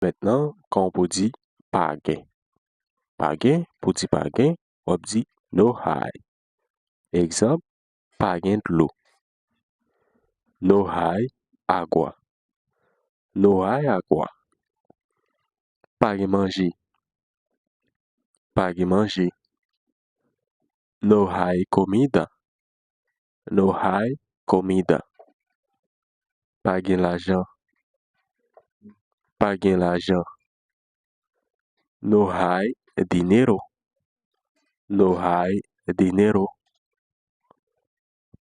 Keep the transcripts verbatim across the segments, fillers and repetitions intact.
Mentnan, kòman pou di pa gen? Pa gen, pou di pa gen, w ap di no hay. Egzanp, pa gen dlo. No hay agua. No hay agua. Pa gen manje. Pa gen manje. No hay comida. No hay comida. Pa gen lajan. Pa gen lajan. No hay dinero. No hay dinero.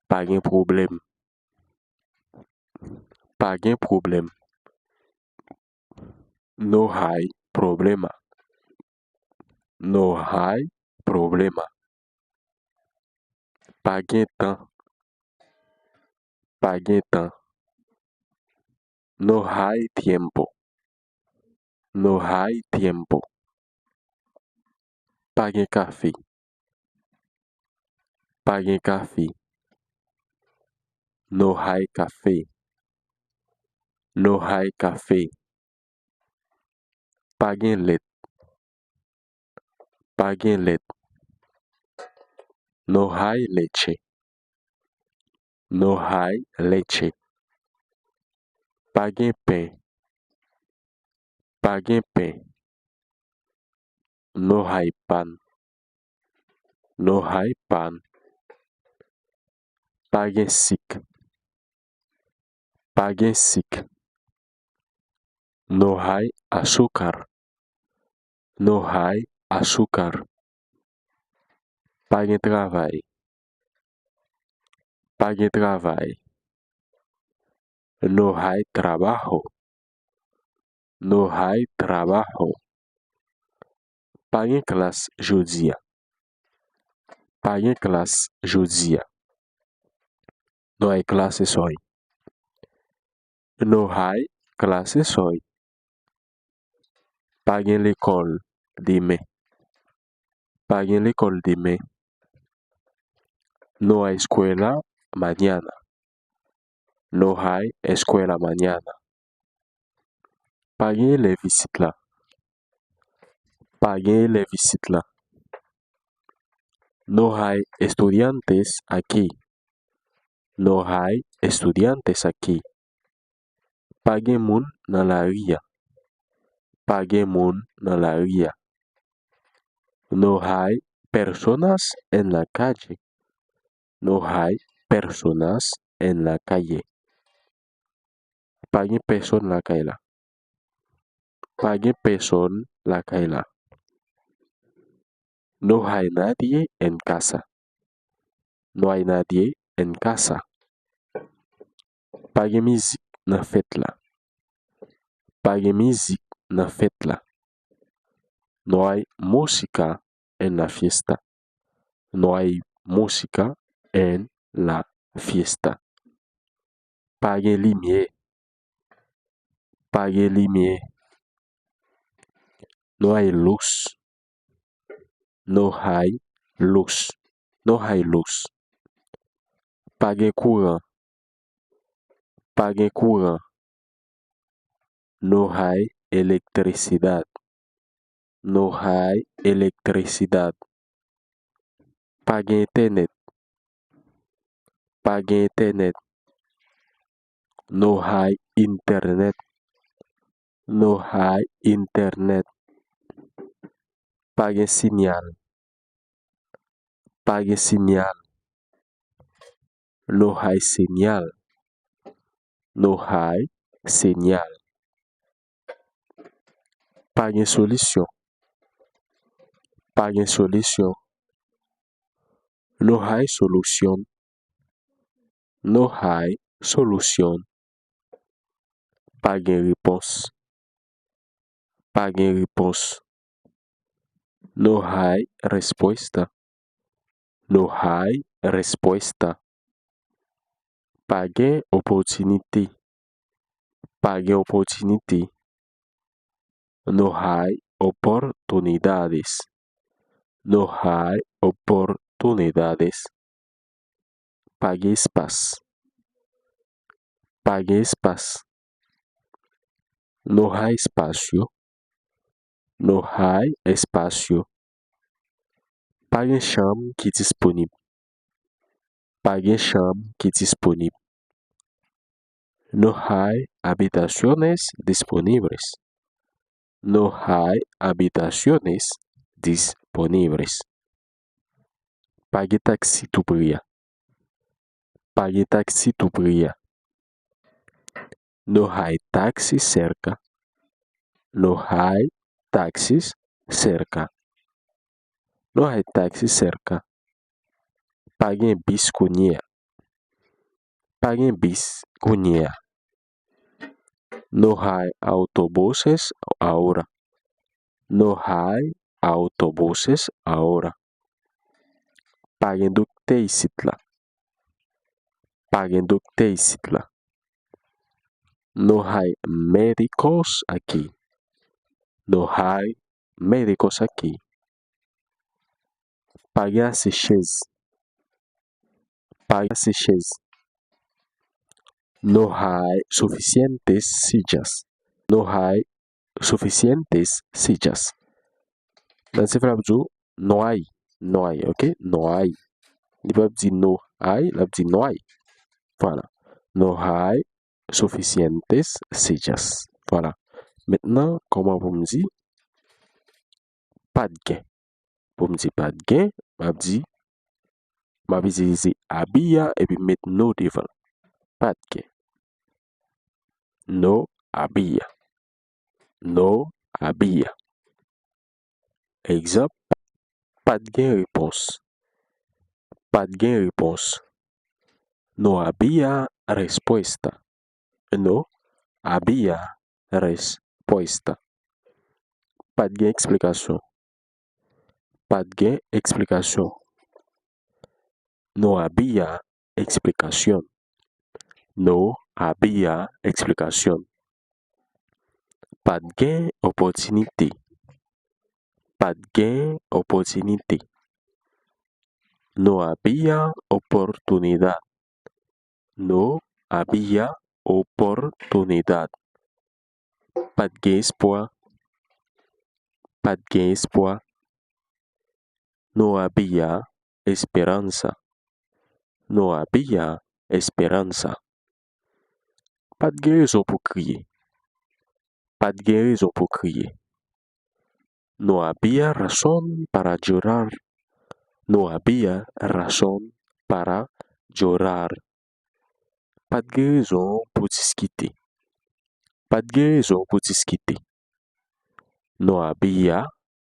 Pa gen pwoblèm. Pa gen pwoblèm. No hay problema. No hay problema. Pa gen tan. Pa gen tan. No hay tiempo. No hay tiempo. Pa gen kafe. Pa gen kafe. No hay café. No hay café. Pa gen lèt. Pa gen lèt. No hay leche. No hay leche. Pa gen pen. Pa gen pen. No hay pan. No hay pan. Pa gen sik. Pa gen sik. No hay azúcar. No hay azúcar. Pa gen travay. Pa gen travay. No hay trabajo. No hay trabajo. Pa gen klas jodi a. Pa gen klas jodi a. No hay clases hoy. No hay clases hoy. Pa gen lekòl demen. Pa gen lekòl demen. No hay escuela mañana. No hay escuela mañana. Pa gen elèv isit la. Pa gen elèv isit la. No hay estudiantes aquí. No hay estudiantes aquí. Pa gen moun nan lari a. Pa gen moun nan lari a. No hay personas en la calle. No hay personas en la calle. Pa gen pèsonn lakay la. Pa gen pèsonn lakay la. No hay nadie en casa. No hay nadie en casa. Pa gen mizik nan fèt la. Pa gen mizik nan fèt la. No hay música en la fiesta. No hay música en la fiesta. Pa gen limyè. Pa gen limyè. No hay luz. No hay luz. No hay luz. Pa gen kouran. Pa gen kouran. No hay electricidad. No hay electricidad. Pa gen entènèt. Pa gen entènèt. No hay internet. No hay internet. Pa gen sinyal. Pa gen sinyal. No hay señal. No hay señal. Pa gen solisyon. Pa gen solisyon. No hay solución. No hay solución. Pa gen repons. Pa gen repons. No hay respuesta. No hay respuesta. Pa gen opòtinite. Pa gen opòtinite. No hay oportunidades. No hay oportunidades. Pa gen espas. Pa gen espas. No hay espasyo. No hay espasyo. Pa gen chanm ki disponib. Pa gen chanm ki disponib. No hay habitaciones disponibles. No hay habitaciones disponibles. Pa gen taksi toupre a. Pa gen taksi toupre a. No hay taxi cerca. No hay taxis cerca. No hay taxi cerca. Pa gen bis kounye a. Pa gen bis kounye a. No hay autobuses ahora. No hay autobuses ahora. Pa gen doktè isit la. Pa gen doktè isit la. No hay médicos aquí. No hay médicos aquí. Pa gen ase chèz. Pa gen ase chèz. No hay suficientes sillas. No hay suficientes sillas. Nan se fè l ap di w no hay, no hay, ok? No hay. Li p ap di no hay, l ap di no hay. Vwala. No hay suficientes sillas. Vwala. Mentnan, kòman pou m di pa t gen? Pou m di pa t gen, m ap di, m ap itilize había epi m met no devan l. Pa t gen. No había. No había. Egzanp, pa t gen repons. Pa t gen repons. No había respuesta. No había respuesta. Pa t gen eksplikasyon. Pa t gen eksplikasyon. No había explicación. No había explicación. Pa t gen opòtinite. Pa t gen opòtinite. No había oportunidad. No había oportunidad. Pa t gen espwa. Pa t gen espwa. No había esperanza. No había esperanza. Pa t gen rezon pou kriye. Pa t gen rezon pou kriye. No había razón para llorar. No había razón para llorar. Pa t gen rezon pou diskite. Pa t gen rezon pou diskite. No había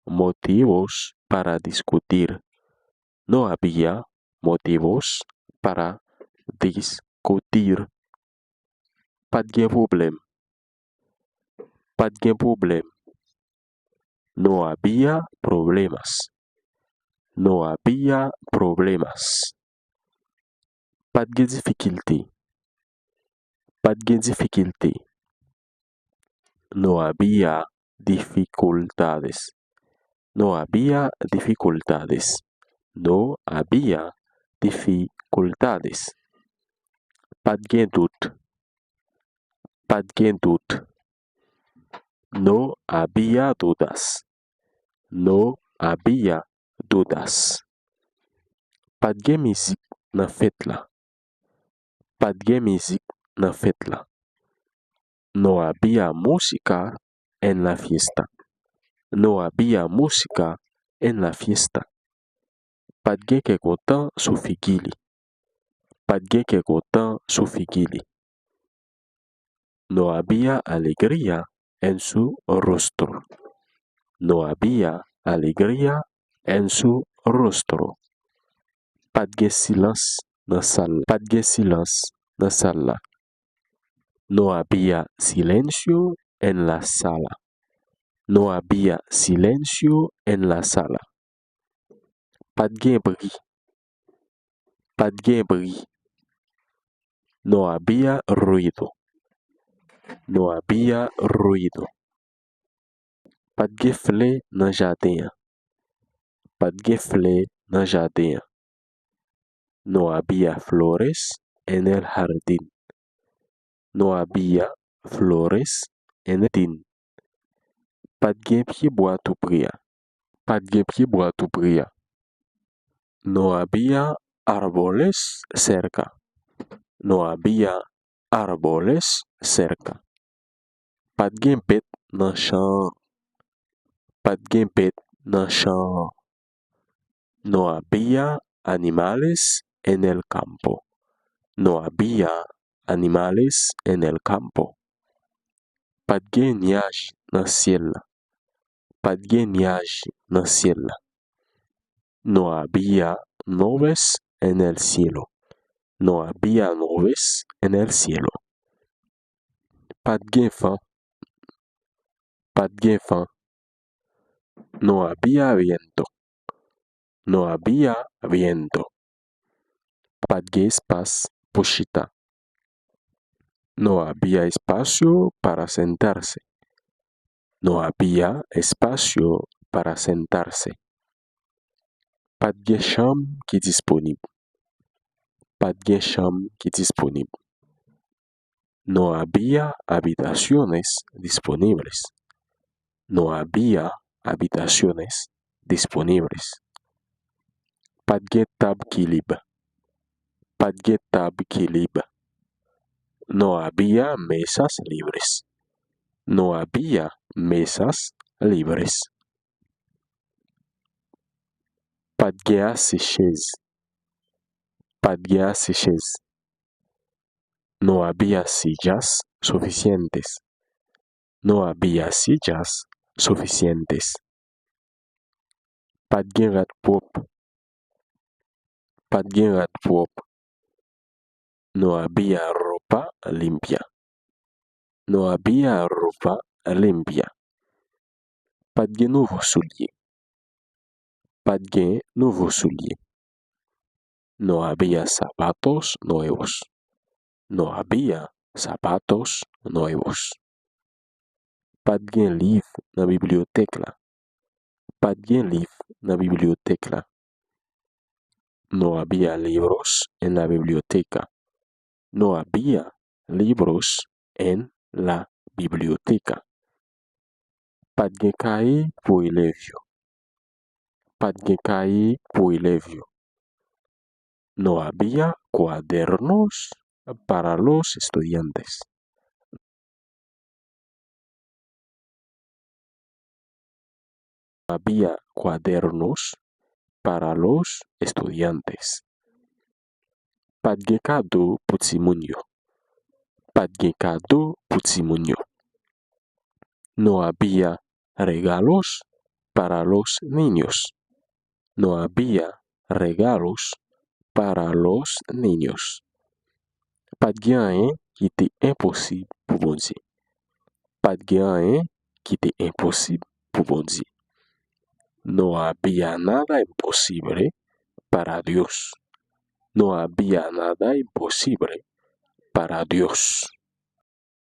motivos para discutir. No había motivos para discutir. Pa t gen pwoblèm. Pa t gen pwoblèm. No había problemas. No había problemas. Pa t gen difikilte. Pa t gen difikilte. No había dificultades. No había dificultades. No había dificultades. Pa t gen dout. Pa t gen dout. No había dudas. No había dudas. Pa t gen mizik nan fèt la. Pa t gen mizik nan fèt la. No había música en la fiesta. No había música en la fiesta. Pa t gen kè kontan sou figi li. Pa t gen kè kontan sou figi li. No había alegría en su rostro. No había alegría en su rostro. Pa t gen silans nan sal la. Pa t gen silans nan sal la. No había silencio en la sala. No había silencio en la sala. Pa t gen bri. Pa t gen bri. No había ruido. No había ruido. Pa t gen flè nan jaden an. Pa t gen flè nan jaden an. No había flores en el jardín. No había flores en el jardín. Pa t gen pyebwa toupre a. Pa t gen pyebwa toupre a. No había árboles cerca. No había árboles cerca. Pa t gen bèt nan chan an. Pa t gen bèt nan chan an. No había animales en el campo. No había animales en el campo. Pa t gen nyaj nan syèl la. Pa t gen nyaj nan syèl la. No había nubes en el cielo. No había nubes en el cielo. Pa t gen van. Pa t gen van. No había viento. No había viento. Pa t gen espas pou chita. No había espacio para sentarse. No había espacio para sentarse. Pa t gen chanm ki disponib. Pa t gen chanm ki disponib. No había habitaciones disponibles. No había habitaciones disponibles. Pa t gen tab ki lib. Pa t gen tab ki lib. No había mesas libres. No había mesas libres. Pa t gen ase chèz. Pa t gen ase chèz. No había sillas suficientes. No había sillas suficientes. Pa t gen rad pwòp. Pa t gen rad pwòp. No había ropa limpia. No había ropa limpia. Pa t gen nouvo soulye. Pa t gen nouvo soulye. No había zapatos nuevos. No había zapatos nuevos. Pa t gen liv nan bibliyotèk la. Pa t gen liv nan bibliyotèk la. No había libros en la biblioteca. No había libros en la biblioteca. Pa t gen kaye pou elèv yo. Pa t gen kaye pou elèv yo. No había cuadernos para los estudiantes. No había cuadernos para los estudiantes. Pa t gen kado pou timoun yo. Pa t gen kado pou timoun yo. No había regalos para los niños. No había regalos para los niños. Pa t gen anyen ki te enposib pou Bondye. Pa t gen anyen ki te enposib pou Bondye. No había nada imposible para Dios. No había nada imposible para Dios.